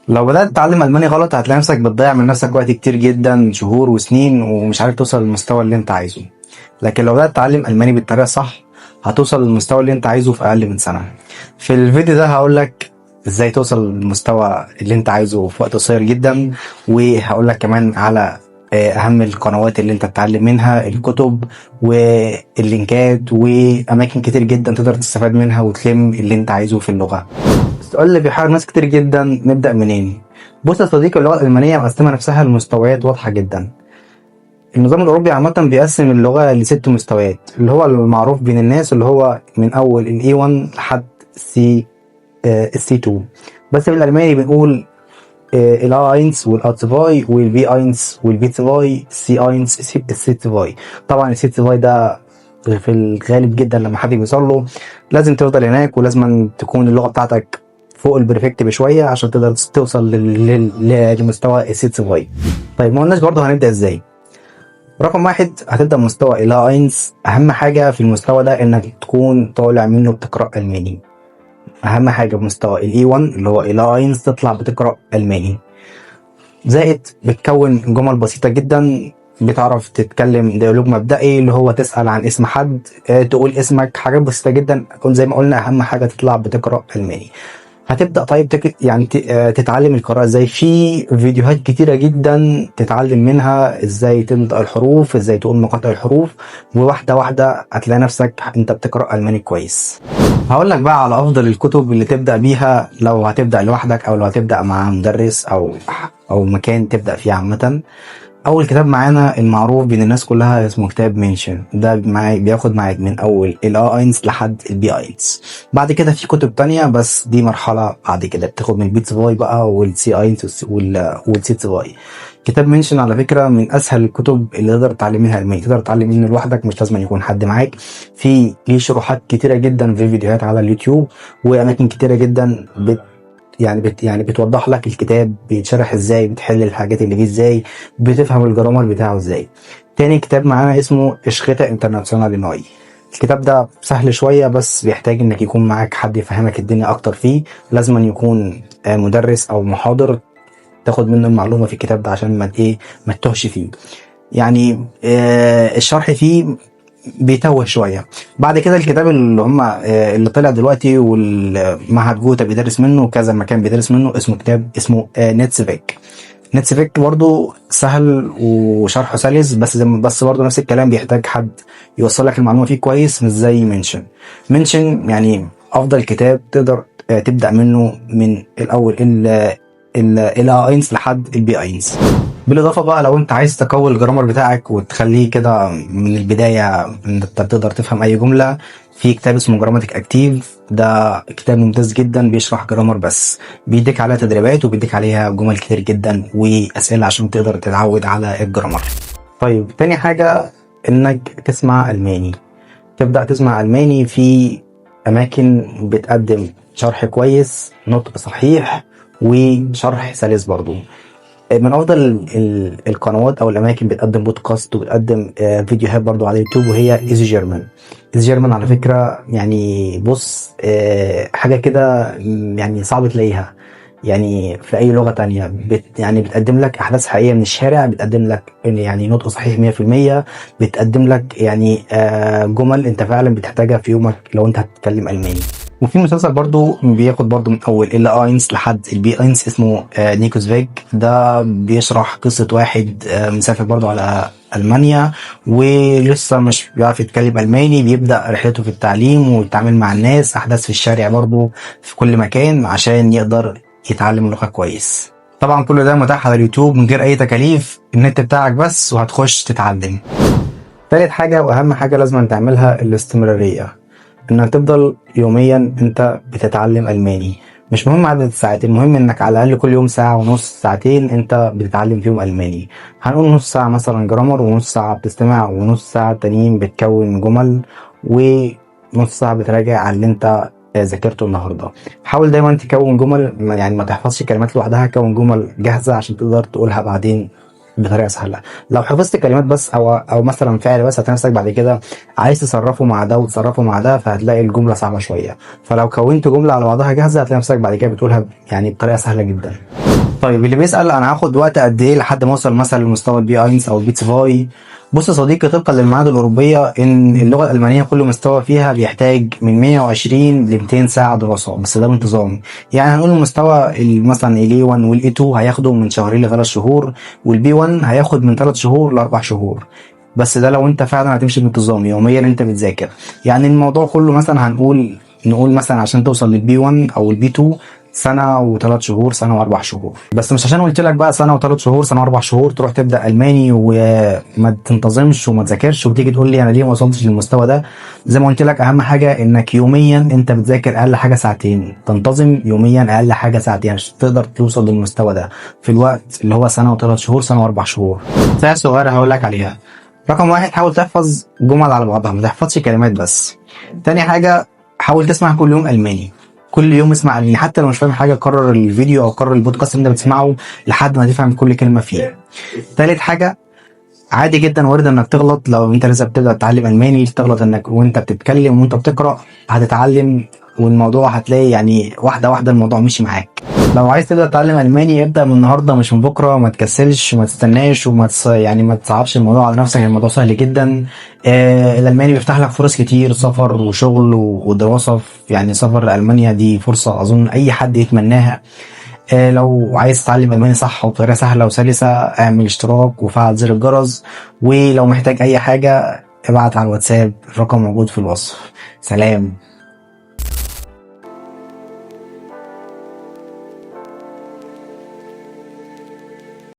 لو بدأت تتعلم ألماني غلط هتلاقي نفسك بتضيع من نفسك وقت كتير جدا، شهور وسنين، ومش عارف توصل للمستوى اللي انت عايزه. لكن لو بدأت تتعلم ألماني بالطريقة الصح هتوصل للمستوى اللي انت عايزه في أقل من سنة. في الفيديو ده هقولك ازاي توصل للمستوى اللي انت عايزه في وقت قصير جدا، وهقولك كمان على أهم القنوات اللي انت تتعلم منها، الكتب واللينكات وأماكن كتير جدا تقدر تستفاد منها وتلم اللي انت عايزه في اللغة. السؤال اللي بيحير ناس كتير جدا: نبدأ منين؟ بص يا صديقي، اللغة الألمانية مقسمة نفسها لمستويات واضحة جدا. النظام الأوروبي عامة بيقسم اللغة لست مستويات، اللي هو المعروف بين الناس اللي هو من أول ال A1 لحد ال C2. بس في الألماني بنقول ال A1 وال A2 وال B1 وال B2 C1 C2. طبعا ال C2 ده في الغالب جدا لما حد بيوصل له لازم تفضل هناك، ولازم تكون اللغة بتاعتك فوق ال Perfekt بشوية عشان تقدر توصل لمستوى ال C2. طيب، ما قلناش برضه هنبدا ازاي. رقم واحد، هتبدا مستوى ال A1. اهم حاجة في المستوى ده انك تكون طالع منه بتقرا الماني. اهم حاجة في مستوى ال A1 اللي هو ال A1 تطلع بتقرا الماني، زائد بتكون جمل بسيطة جدا، بتعرف تتكلم Dialog مبدئي اللي هو تسأل عن اسم حد، تقول اسمك، حاجات بسيطة جدا. زي ما قلنا، أهم حاجة تطلع بتقرأ ألماني. هتبدأ طيب يعني تتعلم القراءة ازاي؟ في فيديوهات كتيرة جدا تتعلم منها ازاي تنطق الحروف، ازاي تقول مقاطع الحروف، وواحدة واحدة هتلاقي نفسك انت بتقرأ ألماني كويس. هقول لك بقى على افضل الكتب اللي تبدأ بيها لو هتبدأ لوحدك او لو هتبدأ مع مدرس او مكان تبدأ فيه عامة. اول كتاب معانا المعروف بين الناس كلها اسمه كتاب مينشن. ده معاك بياخد معاك من اول ال A1 لحد ال B1. بعد كده في كتب تانية، بس دي مرحلة بعد كده بتاخد من ال B2 بقى وال C1 وال C2. كتاب مينشن على فكرة من اسهل الكتب اللي تقدر تتعلم منها الماني، تقدر تتعلم منه لوحدك، مش لازم يكون حد معاك. في ليه شروحات كتيرة جدا في فيديوهات على اليوتيوب واماكن كتيرة جدا بت يعني بت يعني بتوضح لك الكتاب بيتشرح ازاي، بتحل الحاجات اللي فيه ازاي، بتفهم ال Grammar بتاعه ازاي. تاني كتاب معانا اسمه Schritte International Neu. الكتاب ده سهل شوية، بس بيحتاج انك يكون معاك حد يفهمك الدنيا اكتر فيه. لازم أن يكون مدرس او محاضر تاخد منه المعلومة في الكتاب ده عشان ما تتوهش فيه. يعني الشرح فيه بيتوه شويه. بعد كده الكتاب اللي هم اللي طلع دلوقتي والمعهد جوته بيدرس منه، كذا مكان بيدرس منه، اسمه كتاب اسمه Netzwerk. Netzwerk برضو سهل وشرحه سلس، بس زي بس برضو نفس الكلام، بيحتاج حد يوصل لك المعلومة فيه كويس، مش زي منشن. منشن يعني افضل كتاب تقدر تبدا منه من الاول ال A1 لحد ال B1. بالاضافة بقى لو انت عايز تقوي ال Grammar بتاعك وتخليه كده من البداية ان انت تقدر تفهم اي جمله، في كتاب اسمه Grammatik Aktiv. ده كتاب ممتاز جدا، بيشرح Grammar بس، بيديك عليها تدريبات وبيديك عليها جمل كتير جدا واسئلة عشان تقدر تتعود على ال Grammar. طيب، تاني حاجة انك تسمع الماني. تبدا تسمع الماني في اماكن بتقدم شرح كويس، نطق صحيح وشرح سلس. برضو من افضل القنوات او الاماكن بتقدم بودكاست وبتقدم فيديوهات برضو على اليوتيوب وهي Easy German. Easy German على فكرة يعني بص حاجة كده يعني صعب تلاقيها يعني في اي لغة تانية. يعني بتقدم لك احداث حقيقية من الشارع، بتقدم لك يعني نطق صحيح 100%، بتقدم لك يعني جمل انت فعلا بتحتاجها في يومك لو انت هتتكلم الماني. وفي مسلسل برضو بياخد برضو من اول ال A1 لحد ال B1 اسمه Nikos Weg. ده بيشرح قصة واحد مسافر برضو على المانيا ولسه مش بيعرف يتكلم الماني، بيبدا رحلته في التعليم ويتعامل مع الناس، احداث في الشارع برضو في كل مكان عشان يقدر يتعلم اللغة كويس. طبعا كل ده متاح على اليوتيوب من غير اي تكاليف، النت بتاعك بس وهتخش تتعلم. تالت حاجة وأهم حاجة لازم تعملها الاستمرارية، إنك تفضل يوميا أنت بتتعلم ألماني. مش مهم عدد الساعات، المهم إنك على الأقل كل يوم ساعة ونص، ساعتين أنت بتتعلم فيهم ألماني. هنقول نص ساعة مثلا Grammar، ونص ساعة بتستمع، ونص ساعة تانيين بتكون جمل، ونص ساعة بتراجع على اللي أنت ذاكرته النهارده. حاول دايما تكون جمل، يعني ما تحفظش كلمات لوحدها، كون جمل جاهزة عشان تقدر تقولها بعدين بطريقة سهله. لو حفظت كلمات بس او مثلا فعل بس، هتلاقي نفسك بعد كده عايز تصرفه مع ده وتصرفه مع ده، فهتلاقي الجملة صعبة شويه. فلو كونت جملة على بعضها جاهزة هتلاقي نفسك بعد كده بتقولها يعني بطريقة سهلة جدا. طيب اللي بيسأل انا هاخد وقت قد ايه لحد ما اوصل مثلا لمستوى ال B 1 او ال B 2؟ بص يا صديقي، طبقا للمعاهد الاوروبية ان اللغة الالمانية كل مستوى فيها بيحتاج من 120 ل 200 ساعة دراسه، بس ده بانتظام. يعني هنقول المستوى مثلا ال A 1 وال A 2 هياخدوا من شهرين ل3 شهور، وال B 1 هياخد من 3 شهور ل4 شهور، بس ده لو انت فعلا هتمشي بانتظام يوميا انت بتذاكر. يعني الموضوع كله مثلا نقول مثلا عشان توصل لل B 1 او ال B 2 سنة و3 شهور، سنة و4 شهور. بس مش عشان قلت لك بقى سنة و3 شهور، سنة و4 شهور تروح تبدا الماني وما تنتظمش وما تذاكرش وتيجي تقول لي انا ليه ما وصلتش للمستوى ده. زي ما قلت لك، اهم حاجة انك يوميا انت بتذاكر اقل حاجة ساعتين، تنتظم يوميا اقل حاجة ساعتين عشان تقدر توصل للمستوى ده في الوقت اللي هو سنة و3 شهور، سنة و4 شهور. نصيحة صغيرة هقول لك عليها: رقم 1، حاول تحفظ جمل على بعضها، ما تحفظش كلمات بس. تاني حاجه، حاول تسمع كل يوم الماني، كل يوم اسمع الماني، حتى لو مش فاهم حاجة كرر الفيديو او كرر البودكاست اللي انت بتسمعه لحد ما تفهم كل كلمة فيه. تالت حاجه، عادي جدا وارد انك تغلط لو انت لسه بتبدا تتعلم الماني، تغلط انك وانت بتتكلم وانت بتقرا، هتتعلم والموضوع هتلاقي يعني واحدة واحدة الموضوع مشي معاك. لو عايز تبدا تتعلم الماني ابدا من النهارده مش من بكره، ما تكسلش وما تستناش يعني ما تصعبش الموضوع على نفسك، الموضوع سهل جدا. الالماني بيفتح لك فرص كتير، سفر وشغل ودراسه، يعني سفر لالمانيا دي فرصة اظن اي حد يتمناها. لو عايز تتعلم الماني صح وبطريقة سهلة وسلسه، اعمل اشتراك وفعل زر الجرس، ولو محتاج اي حاجة ابعت على الواتساب، الرقم موجود في الوصف. سلام.